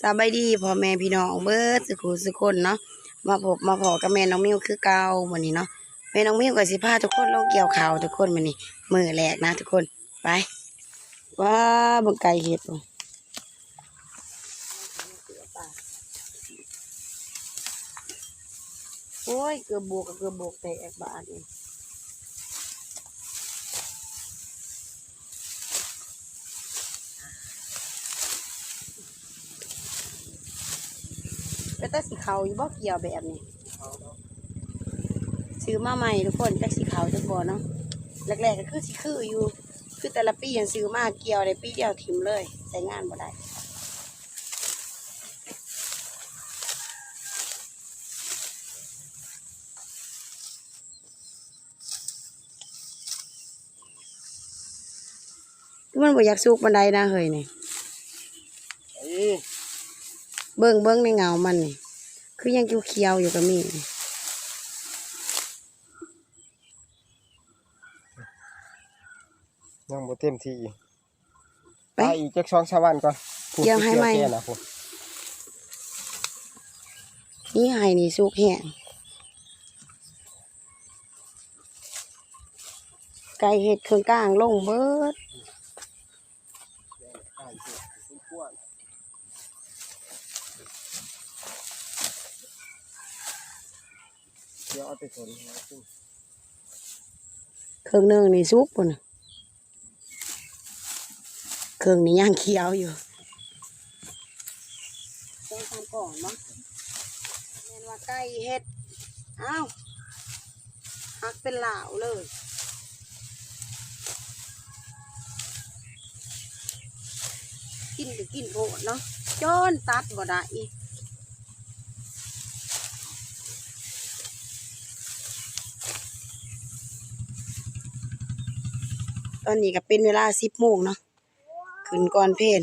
ສະບາຍດີພໍ່ແມ່ພີ່ນ້ອງເບິດສຸຂູສຸຄົນເນາະ, ມາພົບມາພໍ້ກັບແມ່ນ້ອງມິວຄືເກົ່າມື້ນີ້ເນາະ. ແມ່ນ້ອງມິວກໍຊິພາທຸກຄົນລົງກ່ຽວເຂົ້າທຸກຄົນມື້ນີ້ ມື້ແລກນະທຸກຄົນ. ໄປ ວ້າ ເບິ່ງໄກ່ເຮັດ ໂອ້ຍ ເກືອບໂບກ ເກືອບໂບກແຕກບາດນີ້. ເປັນຕາຊິເຂົ້າຢູ່ບໍ່ ກ່ຽວແບບນີ້? ຊື້ມາໃໝ່ທຸກຄົນ ຈັກຊິເຂົ້າຈັກບໍ່ເນາະ. ແລກໆກໍຄືຊິຄືຢູ່ ຄືແຕ່ລະປີຫັ້ນ ຊື້ມາກ່ຽວໄດ້ປີດຽວຖິ້ມເລີຍ ໃຊ້ງານບໍ່ໄດ້. ຄືມັນບໍ່ຢາກສຸກປານໃດນະເຮີ້ຍນີ້. ເບິ່ງ ເບິ່ງໃນເຫງົາມັນນີ້ ຄືຍັງຂຽວໆຢູ່ກໍມີ. ຍັງບໍ່ເຕັມທີ່. ໄປ ໄປອີກຈັກສອງສາມວັນກ່ອນ ກ່ຽວໃຫ້ໃໝ່ ແກ່ນະພຸ້ນ. ນີ້ໄຮ່ນີ້ສຸກແຮງ ໄກ່ເຮັດເຄື່ອງກາງລົງເບິດ. ເຄິ່ງໜຶ່ງນີ້ສຸກພຸ້ນນະ. ເຄິ່ງນີ້ຍັງຂຽວຢູ່ ສອງສາມກ່ອງເນາະ. ແມ່ນວ່າໄກ່ເຮັດ ອ້າວ ຫັກເປັນຫຼາວເລີຍ. ກິນກໍກິນໂພດເນາະ ຈົນຕັດບໍ່ໄດ້. ຕອນນີ້ກໍເປັນເວລາສິບໂມງເນາະ ຂຶ້ນກ່ອນເພນ.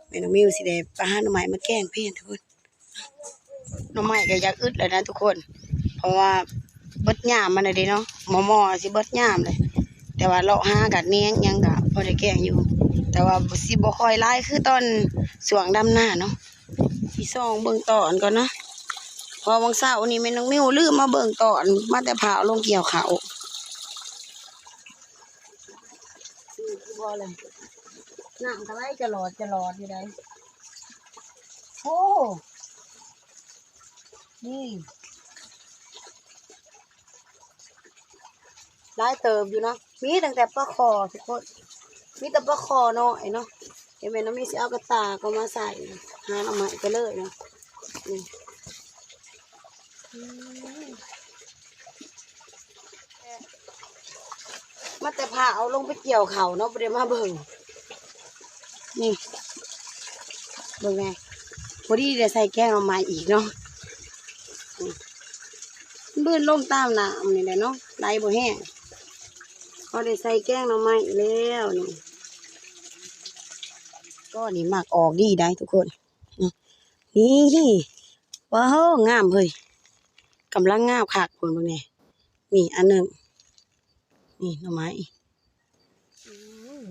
ແມ່ນ້ອງມິວຊິໄດ້ໄປຫາໜໍ່ໄມ້ມາແກງເພນທຸກຄົນ. ໜໍ່ໄມ້ກໍຢາກອຶດແລ້ວນະທຸກຄົນ ເພາະວ່າເບິດຍາມມັນແລ້ວເດ້ເນາະ ມໍ່ໆຊິເບິດຍາມເລີຍ. ແຕ່ວ່າເລາະຫາກັນແໜງຫຍັງກໍພໍໄດ້ແກງຢູ່ ແຕ່ວ່າຊິບໍ່ຄ່ອຍຫຼາຍຄືຕອນຊ່ວງດຳນາເນາະ. ຊິສ່ອງເບິ່ງຕອນກ່ອນເນາະ ເພາະວ່າຫວ່າງເຊົ້ານີ້ແມ່ນ້ອງມິວລືມມາເບິ່ງຕອນ ມາແຕ່ພ້າວລົງກ່ຽວເຂົ້າ. ຄືບໍ່ແຫຼະ ນ້ຳກໍໄຫຼຈະຫຼອດຈະຫຼອດຢູ່ໃດ. ໂອ້ ນີ້ ຫຼາຍເຕີບຢູ່ເນາະ ມີຕັ້ງແຕ່ປາຄໍ່ທຸກຄົນ ມີແຕ່ປາຄໍ່ນ້ອຍເນາະ. ເຫັນແມ່ນ້ອງມິວຊິເອົາກະຕ່າກໍມາໃສ່ ຫາໜໍ່ໄມ້ໄປເລີຍເນາະ. ນີ້ ອືມ ມາແຕ່ພ້າວລົງໄປກ່ຽວເຂົ້າເນາະ ບໍ່ໄດ້ມາເບິ່ງ. ນີ້ ເບິ່ງແດ່ ພໍດີໄດ້ໃສ່ແກງໜໍ່ໄມ້ອີກເນາະ. ນີ້ ມັນບືນລົງຕາມນ້ຳນີ້ແຫຼະເນາະ ໄຫຼບໍ່ແຮງ ພໍໄດ້ໃສ່ແກງໜໍ່ໄມ້ແລ້ວນີ້. ກໍນີ້ໝາກອອກດີໄດ໋ທຸກຄົນ. ນີ້ ວ້າວ ງາມເຮີ້ຍ ກຳລັງງາມຄັກພຸ້ນເບິ່ງແດ່. ນີ້ອັນໜຶ່ງ ນີ້ໜໍ່ໄມ້ ອືມ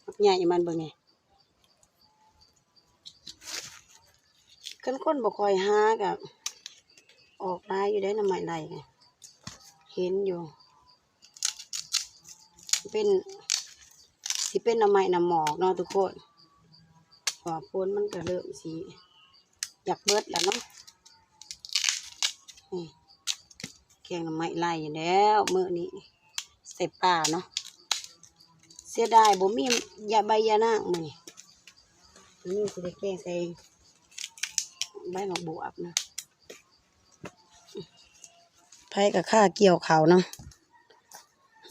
ບັກໃຫຍ່ມັນເບິ່ງແດ່. ຄັນຄົນບໍ່ຄ່ອຍຫາກໍອອກຫຼາຍຢູ່ເດ້ ໜໍ່ໄມ້ໄລ່ ເຫັນຢູ່. ເປັນ ຊິເປັນໜໍ່ໄມ້ນ້ຳໝອກເນາະທຸກຄົນ ເພາະວ່າຝົນມັນກໍເລີ່ມຊິຢາກເບິດແລ້ວເນາະ. ນີ້ ແກງໜໍ່ໄມ້ໄລ່ແລ້ວມື້ນີ້ ໃສ່ປາເນາະ. ເສຍດາຍບໍ່ມີຢາ ໃບຢານາງມື້ນີ້ ມື້ນີ້ຊິໄດ້ແກງໃສ່ໃບໝາກບວບນະ. ໃຜກໍຄາກ່ຽວເຂົ້າເນາະ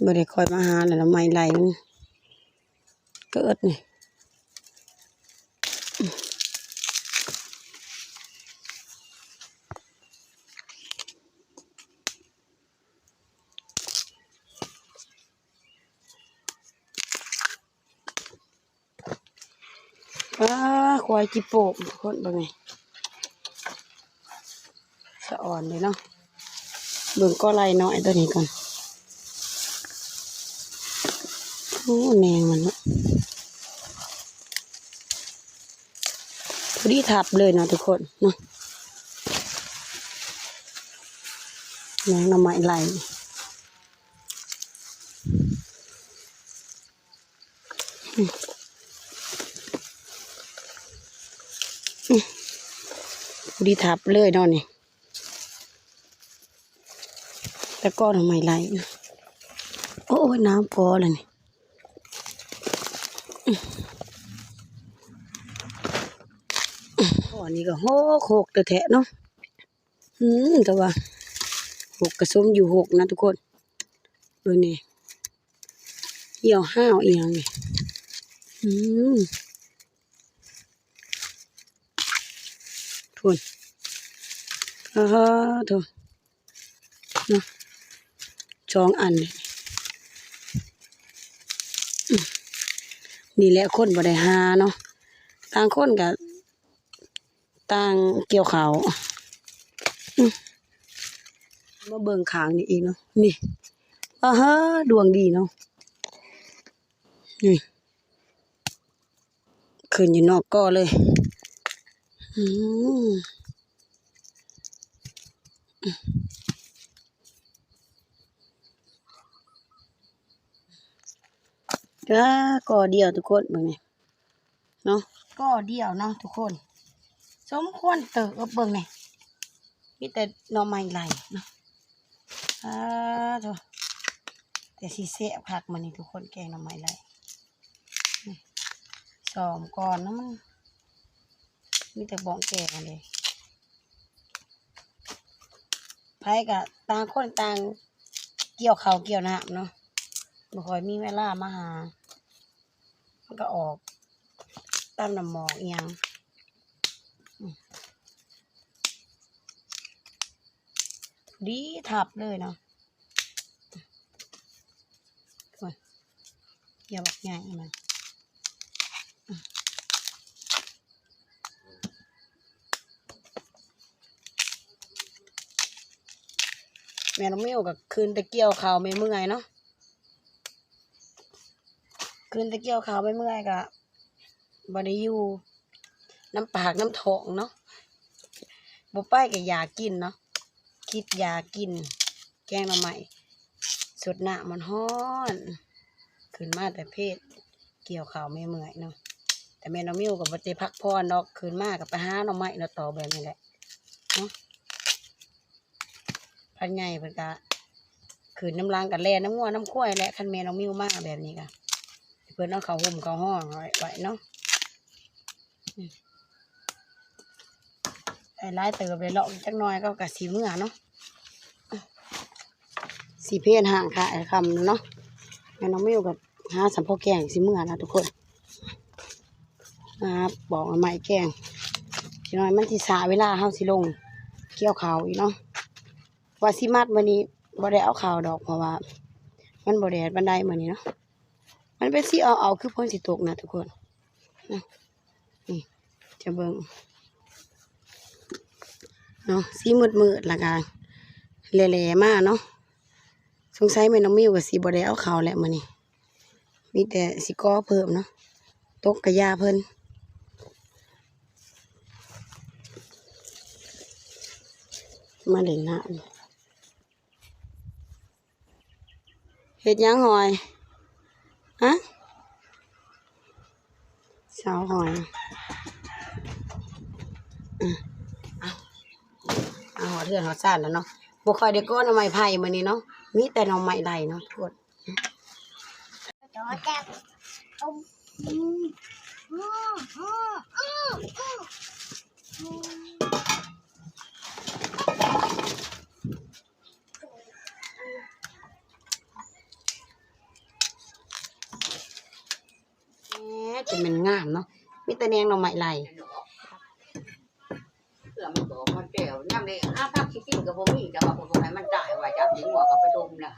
ບໍ່ໄດ້ຄ່ອຍມາຫາແລ້ວ ໜໍ່ໄມ້ໄລ່ມັນເກີດນີ້. ອ້າ ຄວາຍຈິໂປະ ທຸກຄົນເບິ່ງນີ້ ສະອອນເດ້ເນາະ. ເບິ່ງກໍໄລ່ນ້ອຍຕົວນີ້ກ່ອນ. ໂອ້ ແນງມັນເນາະ ພໍດີທັບເລີຍເນາະທຸກຄົນເນາະ ແນງໜໍ່ໄມ້ໄລ່. ພໍດີທັບເລີຍເນາະນີ້ ແຕ່ກໍໜໍ່ໄມ້ໄລ່. ໂອ້ຍ ນ້ຳກໍລະນີ້ ອັນນີ້ກໍຫົກໆແທ້ໆເນາະ. ອືມ ແຕ່ວ່າຫົກກະສົມຢູ່ຫົກນະທຸກຄົນ. ເບິ່ງນີ້ ຫ່ຽວຫ້າວອີ່ຫຍັງນີ້. ອືມ ພຸ້ນ ອາໂທ້ ເນາະ ສອງອັນນີ້. ອືມ ນີ້ແຫຼະຄົນບໍ່ໄດ້ຫາເນາະ ຕ່າງຄົນກະ ຕ່າງກ່ຽວເຂົ້າ. ອືມ ມາເບິ່ງຂ້າງນີ້ອີກເນາະ ນີ້ ອາຮາ ດວງດີເນາະ ນີ້ ຂຶ້ນຢູ່ນອກກໍເລີຍ. ອືມ ກະກໍດຽວທຸກຄົນ ເບິ່ງນີ້ເນາະ ກໍດຽວເນາະທຸກຄົນ. ສົມຄວນເຕີບ ເບິ່ງນີ້ ມີແຕ່ໜໍ່ໄມ້ໄລ່ເນາະ. ອາໂທ້ ແຕ່ຊິແຊບຄັກມື້ນີ້ທຸກຄົນ ແກງໜໍ່ໄມ້ໄລ່. ນີ້ ສ້ອມກ່ອນເນາະ ມັນມີແຕ່ບ່ອນແກງຫັ້ນເດ. ໃຜກະຕ່າງຄົນຕ່າງກ່ຽວເຂົ້າກ່ຽວນ້ຳເນາະ ບໍ່ຄ່ອຍມີເວລາມາຫາ ມັນກະອອກຕາມນ້ຳໝອກອີ່ຫຍັງ. ອືມ ດີທັບເລີຍເນາະ ໂອ້ຍ ຢ່າບັກໃຫຍ່ມັນ. ແມ່ນ້ອງມິວກະຄືນແຕ່ກ່ຽວເຂົ້າເມື່ອຍໆເນາະ ຄືນແຕ່ກ່ຽວເຂົ້າເມື່ອຍໆ ກະບໍ່ໄດ້ຢູ່ນຳປາກນຳທ້ອງເນາະ ບໍ່ໄປກະຢາກກິນເນາະ ຄິດຢາກກິນ ແກງໜໍ່ໄມ້ສົດນ້ຳຮ້ອນໆ ຂຶ້ນມາແຕ່ເພດ ກ່ຽວເຂົ້າເມື່ອຍໆເນາະ. ແຕ່ແມ່ນ້ອງມິວກໍບໍ່ໄດ້ພັກຜ່ອນດອກ ຂຶ້ນມາກໍໄປຫາໜໍ່ໄມ້ເນາະ ຕໍ່ແບບນີ້ແຫຼະເນາະ. ພັນໃຫຍ່ເພິ່ນກໍຂຶ້ນນຳຫຼັງ ກໍແລ່ນນຳງົວນຳຄວາຍແຫຼະ ຄັນແມ່ນ້ອງມິວມາແບບນີ້ກໍ ເພິ່ນເອົາເຂົ້າຫົ່ມເຂົ້າຫ້ອງໄວ້ ໄວ້ເນາະ. ໄດ້ຫຼາຍເຕີບແລ້ວ ເລາະອີກຈັກໜ່ອຍກໍ ກໍຊິເມືອເນາະ ຊິເພນຫ້າງຂາຍຄ່ຳເນາະ. ແມ່ນ້ອງມິວກໍຫາສ່ຳພໍແກງຊິເມືອນະທຸກຄົນ ຫາປອກໜໍ່ໄມ້ແກງ ຈັກໜ່ອຍມັນຊິຊ້າເວລາເຮົາຊິລົງກ່ຽວເຂົ້າອີກເນາະ. ວ່າຊິມັດມື້ນີ້ບໍ່ໄດ້ເອົາເຂົ້າດອກ ເພາະວ່າມັນບໍ່ແດດປານໃດມື້ນີ້ເນາະ. ມັນເປັນສີເອົາໆ ຄືຝົນຊິຕົກນະທຸກຄົນ ນະ ນີ້ ຈະເບິ່ງເນາະ ສີມືດໆ ແລ້ວກະແຫຼ້ໆມາເນາະ. ສົງໄສແມ່ນ້ອງມິວກໍຊິບໍ່ໄດ້ເອົາເຂົ້າແຫຼະມື້ນີ້ ມີແຕ່ຊິກໍເພີ່ມເນາະ ຕົກກະຢ່າເພິ່ນ ມາຫຼິ້ນນ້ຳ. ເຮັດຫຍັງຫອຍ? ຮະ? ເຊົາຫອຍ. ອື ເອົາ ເອົາ ຮອດເຮືອນຮອດຊານແລ້ວເນາະ. ບໍ່ຄ່ອຍໄດ້ກໍໜໍ່ໄມ້ໄຜ່ມື້ນີ້ເນາະ ມີແຕ່ໜໍ່ໄມ້ໄລ່ເນາະທຸກຄົນ. ແໝ ຈັ່ງແມ່ນງາມເນາະ ມີແຕ່ແນງໜໍ່ໄມ້ໄລ່. ເພື່ອມັນກໍອອກມາແກ້ວ ຍາມນີ້ຫາຜັກຊິກິນກໍບໍ່ມີ ແຕ່ວ່າເພິ່ນບໍ່ໃຫ້ມັນຕາຍ ວ່າຈະເອົາຂີ້ງົວເຂົ້າໄປຖົມນະ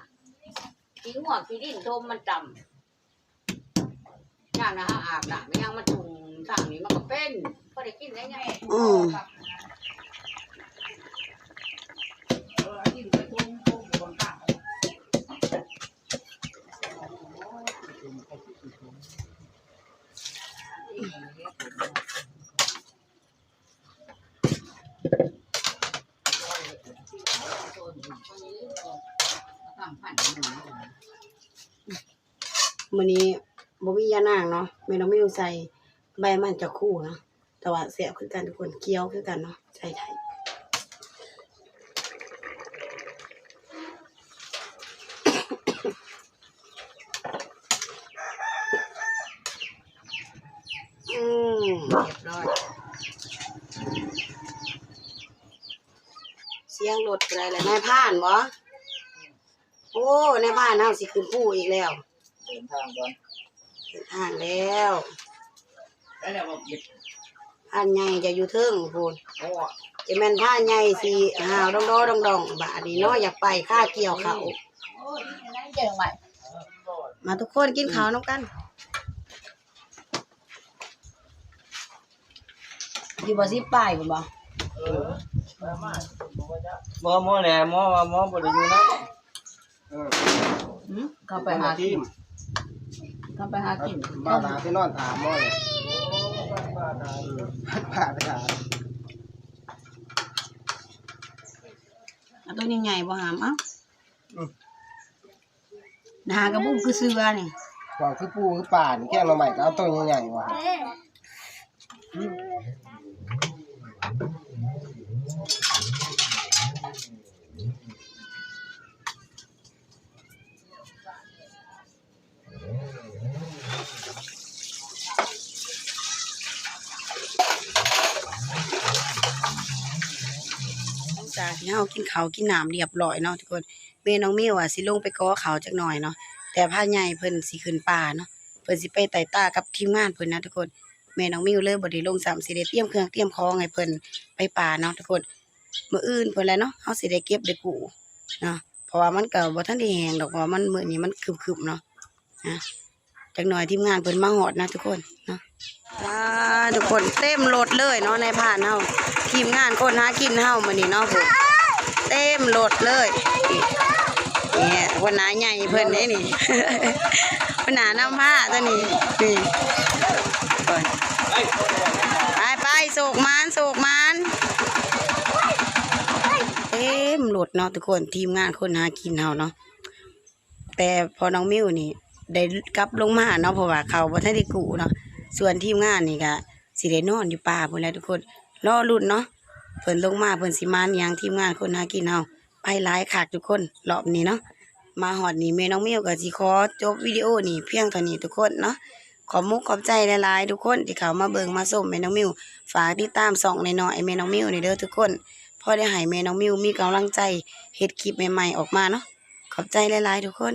ຂີ້ງົວຂີ້ດິນຖົມມັນຕຳ. ຍາມນະ ເຮົາອາບນ້ຳ ມັນຍັງມາຈຸ່ມທາງນີ້ ມັນກໍເປັນ ພໍໄດ້ກິນໄດ້ຫຍັງ. ອືມ ເອີ ເອົາດິນໄປຖົມ ຖົມ ມື້ນີ້ບໍ່ມີຍານາງເນາະ ແມ່ນ້ອງມິວໃສ່ໃບມັນຈະຄູເນາະ ແຕ່ວ່າແຊບຄືກັນທຸກຄົນ ຂຽວຄືກັນເນາະ ໃສ່ໄດ້. ອືມ ຮຽບຮ້ອຍ ສຽງລົດໄປໄດ້ແລ້ວ ນາຍພານບໍ? ໂອ້ ນາຍພານເຮົາຊິຂຶ້ນພູອີກແລ້ວ ເດີນທາງກ່ອນ ເດີນທາງແລ້ວ ໄດ້ແລ້ວບໍ່? ພານໃຫຍ່ຈະຢູ່ເທິງພຸ້ນ ໂອ້ ຈະແມ່ນພານໃຫຍ່ຊິຫາວດອງໆດອງໆ ບາດນີ້ເນາະ ຢາກໄປຄາກ່ຽວເຂົ້າ ມາທຸກຄົນກິນເຂົ້ານຳກັນ. ຢູ່ບໍ່ ສິບປາຍພຸ້ນບໍ່? ເອີ ບໍ່ ໝໍແຫຼະ ໝໍວ່າໝໍບໍ່ໄດ້ຢູ່ນຳ ເອີ ຫື ເຂົ້າໄປຫາກິນ ເຂົ້າໄປຫາກິນ ບ້ານຫາທີ່ນອນຖາມໝໍແຫຼະ ເອີ ບ້ານຫາ ເອົາໂຕໃຫຍ່ໆບໍ່ຫາມ ເອົ້າ ອືມ ໜ້າກະບຸ້ມຄືເສືອນີ້ ວ່າຄືປູຄືປານີ້ ແກງໜໍ່ໄມ້ກະເອົາໂຕໃຫຍ່ໆວ່າ ຫຼັງຈາກທີ່ເຮົາກິນເຂົ້າກິນນ້ຳລຽບຮ້ອຍເນາະທຸກຄົນ ແມ່ນ້ອງມິວວ່າຊິລົງໄປກໍເຂົ້າຈັກໜ່ອຍເນາະ ແຕ່ພານໃຫຍ່ເພິ່ນຊິຂຶ້ນປ່າເນາະ ເພິ່ນຊິໄປໄຕ່ຕາກັບທີມງານເພິ່ນນະທຸກຄົນ ແມ່ນ້ອງມິວເລີຍບໍ່ໄດ້ລົງຊ້ຳ ຊິໄດ້ຕຽມເຄື່ອງຕຽມຂອງໃຫ້ເພິ່ນໄປປ່າເນາະທຸກຄົນ ມື້ອື່ນພຸ້ນແຫຼະເນາະ ເຮົາຊິໄດ້ເກັບໄດ້ກູ້ເນາະ ເພາະວ່າມັນກະບໍ່ທັນໄດ້ແຫ້ງດອກ ເພາະວ່າມັນ ມື້ນີ້ມັນຄຶມໆເນາະ ນະ ຈັກໜ່ອຍທີມງານເພິ່ນມາຮອດນະທຸກຄົນເນາະ ວ້າ ທຸກຄົນ ເຕັມລົດເລີຍເນາະ ນາຍພານເຮົາ ທີມງານຄົນຫາກິນເຮົາມື້ນີ້ເນາະ ເຕັມລົດເລີຍ ນີ້ ນີ້ຫົວໜ້າໃຫຍ່ເພິ່ນເດ້ນີ້ ຫົວໜ້ານຳພາຕົວນີ້ ນີ້ ໄປໆ ໂຊກໝານ ໂຊກໝານ ເຕັມລົດເນາະທຸກຄົນ ທີມງານຄົນຫາກິນເຮົາເນາະ ແຕ່ພໍ່ນ້ອງມິວນີ້ໄດ້ກັບລົງມາເນາະ ເພາະວ່າເຂົາບໍ່ທັນໄດ້ກູ້ເນາະ ສ່ວນທີມງານນີ້ກະຊິໄດ້ນອນຢູ່ປ່າພຸ້ນແຫຼະທຸກຄົນ ລໍລຸ້ນເນາະ ເພິ່ນລົງມາເພິ່ນຊິມານຫຍັງ ທີມງານຄົນຫາກິນເຮົາ ໄປຫຼາຍຄັກທຸກຄົນ ລອບນີ້ເນາະ ມາຮອດນີ້ແມ່ນ້ອງມິວກະຊິຂໍຈົບວິດີໂອນີ້ພຽງເທົ່ານີ້ທຸກຄົນເນາະ ຂອບມຸກຂອບໃຈຫຼາຍໆທຸກຄົນທີ່ເຂົ້າມາເບິ່ງມາຊົມແມ່ນ້ອງມິວ ຝາກຕິດຕາມຊ່ອງນ້ອຍໆແມ່ນ້ອງມິວແດ່ເດີທຸກຄົນ ພໍໄດ້ໃຫ້ແມ່ນ້ອງມິວມີກຳລັງໃຈເຮັດຄລິບໃໝ່ໆອອກມາເນາະ ຂອບໃຈຫຼາຍໆທຸກຄົນ.